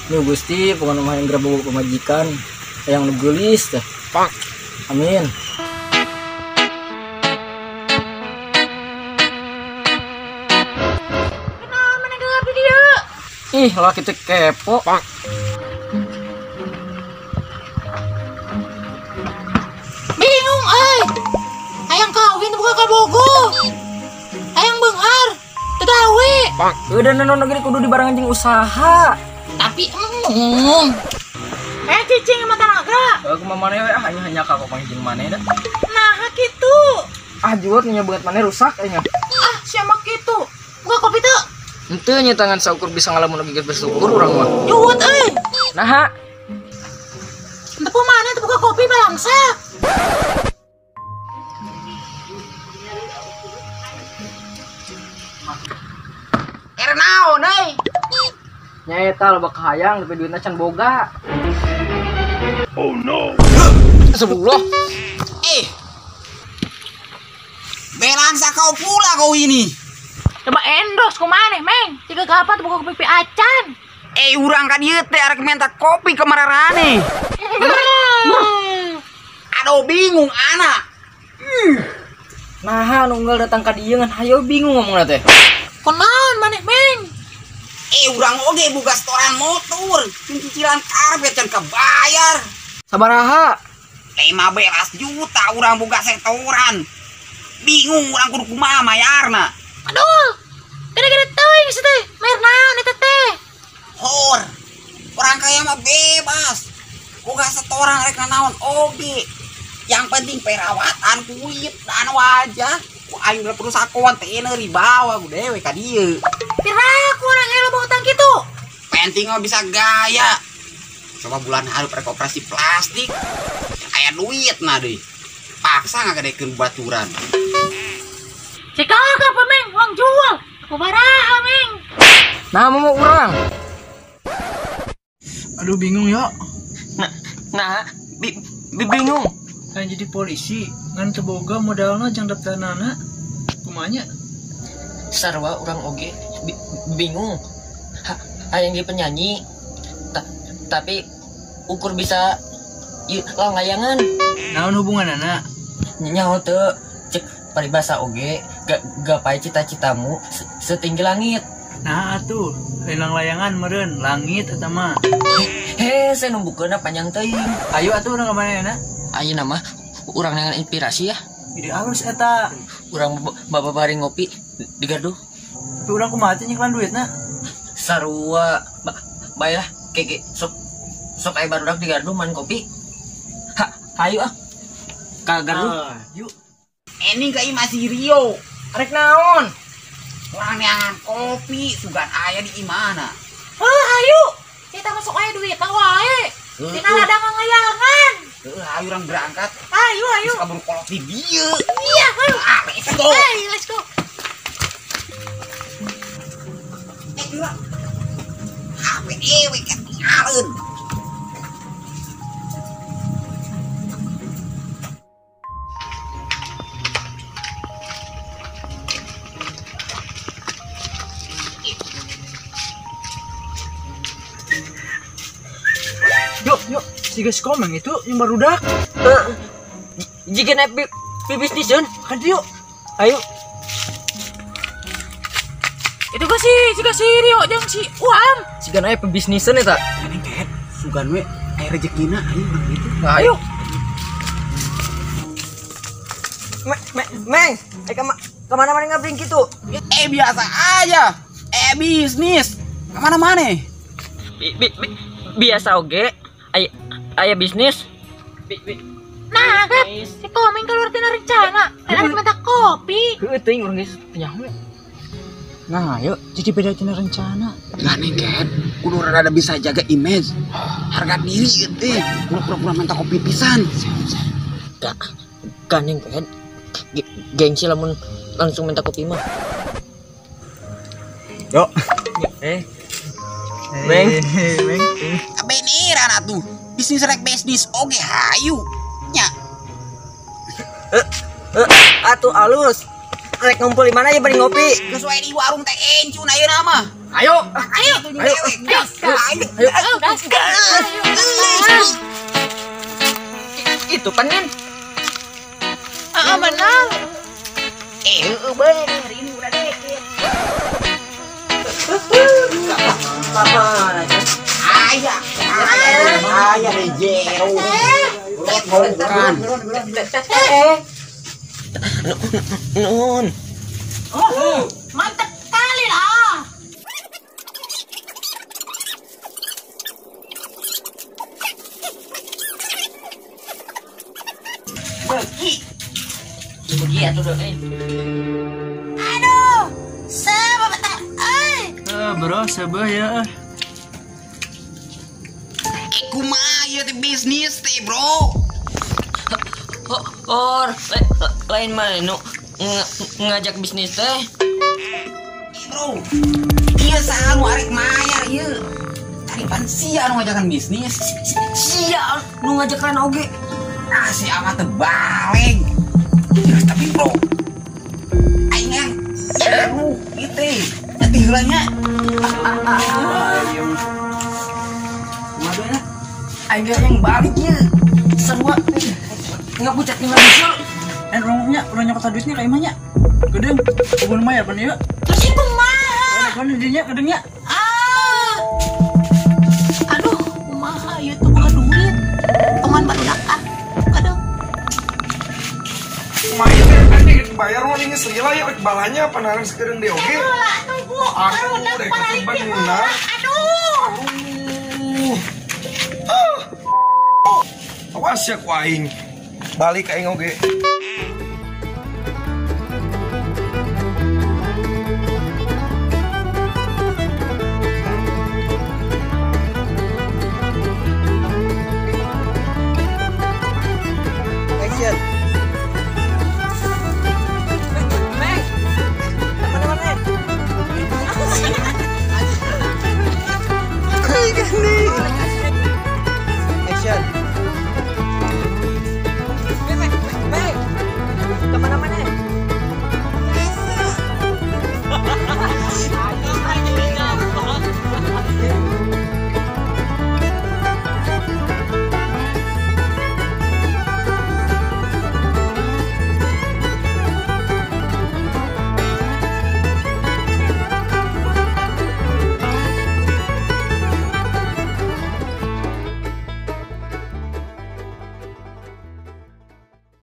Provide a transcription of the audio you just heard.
Nu Gusti, pokona mah yang boga pamajikan, hayang nu geulis teh. Amin. Kenapa mana gelap di dia? Ih, laki teh kepo. Bingung euy. Hayang kawin buka ka bogo. Hayang beunghar, teu gawe. Udah naon negeri kudu dibarengan jeung usaha. Tapi emung. Cicing sama tanaga. Kumaha maneh we ah hanya ka papanggih jeung maneh da. Nah, kitu. Ah, juot nya banget maneh rusak nya. Ah, siapa kitu? Buka kopi teu? Henteu nya tangan saukur bisa ngalamun oge geus bersyukur urang mah. Juot euy. Naha? Henteu maneh teu buka kopi balangsak. Er naon euy? Nyaeta loba kahayang tapi duitna can boga. Oh no. Astagfirullah. Belangsa kau pula kau ini. Coba endorse ku maneh, Meng. Tiga kapan teu buka kopi acan. Urang ka dieu teh arek minta kopi ke mararane. Aduh bingung anak. Nah, nunggal datang ka dieu ngan hayo bingung ngomongna teh. Kunaon maneh, Meng? Urang oge buka setoran motor, cicilan karpet can kebayar. Sabaraha? 15 juta urang buka setoran. Bingung urang kudu kumaha mayarna. Aduh, gede-gede teuing sih teh. Mayar naon eta teh? Hor. Orang kaya mah bebas. Boga setoran rek naon oge. Yang penting perawatan kulit dan wajah. Ku aing udah perlu sakoan teh ribawa ku dewe ka dieu. Piraku orang elo bawa utang gitu. Penting mah bisa gaya. Coba bulan harus rek operasi plastik. Aya duit nah deui. Paksa ngagedekeun baturan. Cek apa Meng, uang jual. Aku baraha Meng. Nah, mau urang. Aduh bingung ya. Nah, bingung. Kan jadi polisi, ngan teu boga modalna jang daftarnana. Kumaha nya? Sarwa urang oge bingung. Hayang jadi penyanyi. Tapi ukur bisa langlayangan. Naon hubunganana? Nyaho teu cek paribasa oge gapai cita-citamu setinggi langit. Nah atuh, lain langlayangan meureun langit eta mah. He, saya numbukeunna panjang teuing. Ayo atuh urang ka mana na? Ayeuna mah urang neangan inspirasi ya. Ide alus eta. Urang bapak bari ngopi di gardu. Tapi urang kumaha teh nyeklan duitna? Sarua bae lah keke sok sok aya barudak di gardu man kopi. Ha, hayu ah. Ka gardu. Yuk. Ini ka imah si Rio. Arek naon? Urang neangan kopi sugan aya di imahna. Heuh, hayu. Kita masuk aya duit wae. Dina ladang ngalayangan. Ayo urang berangkat. Ayo, ayo. Bisa kabur kolot di dieu. Iya, ayo. Ah, let's go. Hey, let's go. Dua. HP dewe ketinggalan. Yuk, yuk. Si guys komeng itu yang barudak. Jika naik bisnis Jun, kan yuk. Ayo. Itu gak sih, jika si Rio jeung si Uam. Jika naik pebisnisan eta. Aneh teh, sugan we aya rezekina ayo urang gitu. Ayo. Meng, kemana mana ngabring gitu? Biasa aja. Bisnis. Kemana mana? Biasa oge. Aya bisnis. Nah, Gap, si Komeng keluar tina rencana. Ada minta kopi. Heueuh teuing urang geus teu nyaho. Nah, yuk jadi beda tina rencana. Lah nih Ken, kudu rada bisa jaga image. Harga diri ieu teh. Kudu pura-pura minta kopi pisan. Gak gandeng Ken. Gengsi lamun langsung minta kopi mah. Yuk. Meng. Meng. Beneran atuh. Bisnis rek bisnis oge hayu. Nya. Atuh alus. Rek ngumpul di mana ya bari ngopi? Geus wae di warung teh encun ayeuna mah. Ayo. Ayo. Ayo. Ayo. Ayo. Mana teh? Aya. Aya di jero. Bukan. Nuhun. Oh, mantap kali lah. Begi. Begi atuh deh. Aduh, sebab tak euy. Bro, sebeh ya. Kumaha ieu teh bisnis teh, Bro? Or, lain mana nu ngajak bisnis teh? Bro, ieu saha nu arek mayar ieu? Tadi pan sia nu ngajakan bisnis. Sia nu ngajakan oge. Ah, si amat teh baleng. Tapi bro, aing yang nyaru ieu teh. Nanti heula nya. Kumaha aing yang balik ieu. Sarua nggak pucat tinggal bisul. Orangnya orang nyokot duitnya kayak imahnya. Gedeng, kebun mayar pan ieu. Terus ieu kumaha? Kan dinya gedengnya. Ah. Aduh, kumaha ieu tuh boga duit. Tongan barudak ah. Kadang. Kumaha teh bayar mah geus lila ya rek balanya panaran sekedeung deui oge. Aduh, dek bener. Aduh. Ah. Awas ya ku aing. Balik aing oge. Action. Meng. Mana-mana. Action.